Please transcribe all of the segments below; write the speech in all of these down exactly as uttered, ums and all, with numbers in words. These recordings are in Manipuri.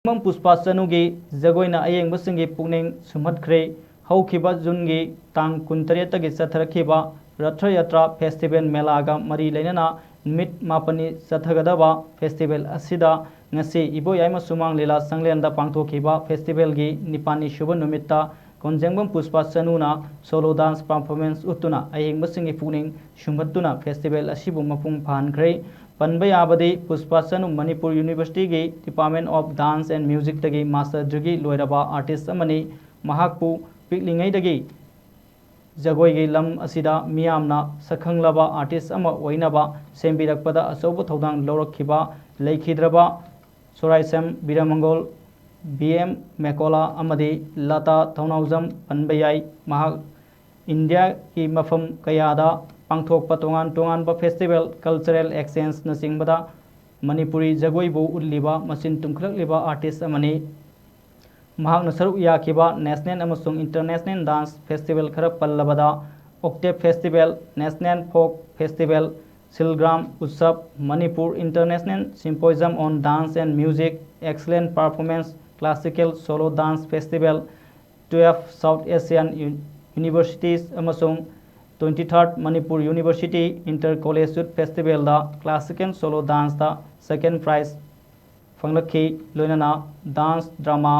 ꯀꯣꯟꯖꯦꯡꯕꯝ ꯄꯨꯁꯄꯥ ꯆꯅꯨꯒꯤ ꯖꯒꯣꯏꯅ ꯑꯌꯦꯡꯕꯁꯤꯡꯒꯤ ꯄꯨꯛꯅꯤꯡ ꯁꯨꯝꯍꯠꯈ꯭ꯔꯦ꯫ ꯍꯧꯈꯤꯕ ꯖꯨꯟꯒꯤ ꯇꯥꯡ ꯀꯨꯟꯇꯔꯦꯠꯇꯒꯤ ꯆꯠꯊꯔꯛꯈꯤꯕ ꯔꯊ ꯌꯥꯇ꯭ꯔꯥ ꯐꯦꯁꯇꯤꯚꯦꯜ ꯃꯦꯂꯥꯒ ꯃꯔꯤ ꯂꯩꯅꯅ ꯅꯨꯃꯤꯠ ꯃꯥꯄꯟꯅꯤ ꯆꯠꯊꯒꯗꯕ ꯐꯦꯁꯇꯤꯚꯦꯜ ꯑꯁꯤꯗ ꯉꯁꯤ ꯏꯕꯣꯌꯥꯏꯃ ꯁꯨꯃꯥꯡ ꯂꯤꯂꯥ ꯁꯪꯂꯦꯟꯗ ꯄꯥꯡꯊꯣꯛꯈꯤꯕ ꯐꯦꯁꯇꯤꯚꯦꯜꯒꯤ ꯅꯤꯄꯥꯜꯅꯤ ꯁꯨꯕ ꯅꯨꯃꯤꯠꯇ ꯀꯣꯟꯖꯦꯡꯕꯝ ꯄꯨꯁꯄꯥ ꯆꯅꯨꯅ ꯁꯣꯂꯣ ꯗꯥꯟꯁ ꯄꯔꯐꯣꯔꯃꯦꯟꯁ ꯎꯠꯇꯨꯅ ꯑꯌꯦꯡꯕꯁꯤꯡꯒꯤ ꯄꯨꯛꯅꯤꯡ ꯁꯨꯝꯍꯠꯇꯨꯅ ꯐꯦꯁꯇꯤꯚꯦꯜ ꯑꯁꯤꯕꯨ ꯃꯄꯨꯡ ꯐꯥꯍꯟꯈ꯭ꯔꯦ꯫ ꯄꯟꯕ ꯌꯥꯕꯗꯤ ꯄꯨꯁꯄꯥ ꯆꯅꯨ ꯃꯅꯤꯄꯨꯔ ꯌꯨꯅꯤꯚꯔꯁꯤꯇꯤꯒꯤ Department of Dance and Musicꯇꯒꯤ ꯃꯥꯁꯇꯔ ꯗꯤꯒ꯭ꯔꯤ ꯂꯣꯏꯔꯕ ꯑꯥꯔꯇꯤꯁ ꯑꯃꯅꯤ꯫ ꯃꯍꯥꯛꯄꯨ ꯄꯤꯛꯂꯤꯉꯩꯗꯒꯤ ꯖꯒꯣꯏꯒꯤ ꯂꯝ ꯑꯁꯤꯗ ꯃꯤꯌꯥꯝꯅ ꯁꯛꯈꯪꯂꯕ ꯑꯥꯔꯇꯤꯁ ꯑꯃ ꯑꯣꯏꯅꯕ ꯁꯦꯝꯕꯤꯔꯛꯄꯗ ꯑꯆꯧꯕ ꯊꯧꯗꯥꯡ ꯂꯧꯔꯛꯈꯤꯕ ꯂꯩꯈꯤꯗ꯭ꯔꯕ ꯁꯣꯔꯥꯏꯁꯦꯝ ꯕꯤꯔꯃꯪꯒꯣꯜ, ꯕꯤ ꯑꯦꯝ ꯃꯦꯀꯣꯂꯥ ꯑꯃꯗꯤ ꯂꯇꯥ ꯊꯧꯅꯥꯎꯖꯝ ꯄꯟꯕ ꯌꯥꯏ꯫ ꯃꯍꯥꯛ ꯏꯟꯗꯤꯌꯥꯒꯤ ꯃꯐꯝ ꯀꯌꯥꯗ ꯄꯥꯡꯊꯣꯛꯄ ꯇꯣꯉꯥꯟ ꯇꯣꯉꯥꯟꯕ ꯐꯦꯁꯇꯤꯚꯦꯜ, ꯀꯜꯆꯔꯦꯜ ꯑꯦꯛꯁꯆꯦꯟꯖꯅꯆꯤꯡꯕꯗ ꯃꯅꯤꯄꯨꯔꯤ ꯖꯒꯣꯏꯕꯨ ꯎꯠꯂꯤꯕ ꯃꯁꯤꯡ ꯇꯨꯝꯈꯠꯂꯛꯂꯤꯕ ꯑꯥꯔꯇꯤꯁ ꯑꯃꯅꯤ꯫ ꯃꯍꯥꯛꯅ ꯁꯔꯨꯛ ꯌꯥꯈꯤꯕ ꯅꯦꯁꯅꯦꯜ ꯑꯃꯁꯨꯡ ꯏꯟꯇꯔꯅꯦꯁꯅꯦꯜ ꯗꯥꯟꯁ ꯐꯦꯁꯇꯤꯚꯦꯜ ꯈꯔ ꯄꯜꯂꯕꯗ octave festival, national folk festival, Shilpgram Utsav, Manipur international symposium on dance and music, excellent performance, classical solo dance festival, twelfth South Asian ꯌꯨ-, ꯌꯨꯅꯤꯚꯔꯁꯤꯇꯤꯁ ꯑꯃꯁꯨꯡ twenty third Manipur university inter college youth ꯐꯦꯁꯇꯤꯚꯦꯜꯗ ꯀ꯭ꯂꯥꯁꯤꯀꯦꯜ ꯁꯣꯂꯣ ꯗꯥꯟꯁꯇ ꯁꯦꯀꯦꯟ ꯄ꯭ꯔꯥꯏꯖ ꯐꯪꯂꯛꯈꯤ꯫ ꯂꯣꯏꯅꯅ ꯗꯥꯟꯁ, ꯗ꯭ꯔꯃꯥ,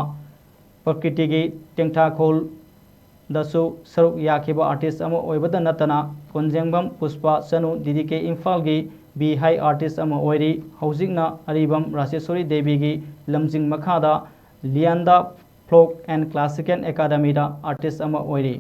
ꯄ꯭ꯔꯀ꯭ꯔꯤꯇꯤꯒꯤ ꯇꯦꯡꯊꯥꯈꯣꯜꯗꯁꯨ ꯁꯔꯨꯛ ꯌꯥꯈꯤꯕ ꯑꯥꯔꯇꯤꯁ ꯑꯃ ꯑꯣꯏꯕꯗ ꯅꯠꯇꯅ ꯀꯣꯟꯖꯦꯡꯕꯝ ꯄꯨꯁꯄꯥ ꯆꯅꯨ ꯗꯤ ꯗꯤ ꯀꯦ ꯏꯝꯐꯥꯜꯒꯤ ꯕꯤ ꯍꯥꯏ ꯑꯥꯔꯇꯤꯁ ꯑꯃ ꯑꯣꯏꯔꯤ꯫ ꯍꯧꯖꯤꯛꯅ ꯑꯔꯤꯕꯝ ꯔꯥꯖꯦꯁꯣꯔꯤ ꯗꯦꯕꯤꯒꯤ ꯂꯝꯖꯤꯡ ꯃꯈꯥꯗ ꯂꯤꯌꯥꯟꯗꯥ ꯐꯣꯛ ꯑꯦꯟ ꯀ꯭ꯂꯥꯁꯤꯀꯦꯜ ꯑꯦꯀꯥꯗꯃꯤꯗ ꯑꯥꯔꯇꯤꯁ ꯑꯃ ꯑꯣꯏꯔꯤ꯫